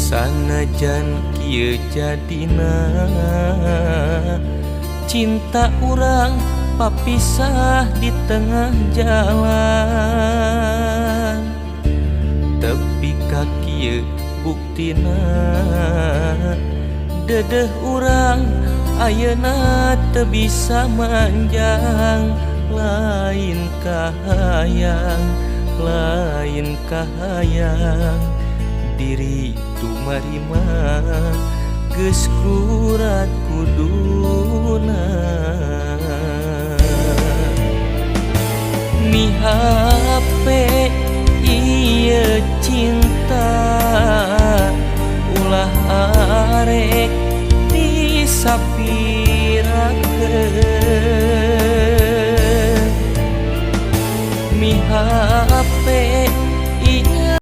Sanajan kieu jadina, cinta urang papisah di tengah jalan. Tepi ka kieu buktina, dedeh urang ayeuna teu bisa manjang. Lain kahayang, lain kahayang, diri tumarima geus kurat kuduna. Mihape ieu cinta, ulah arek disapirakeun. Mihape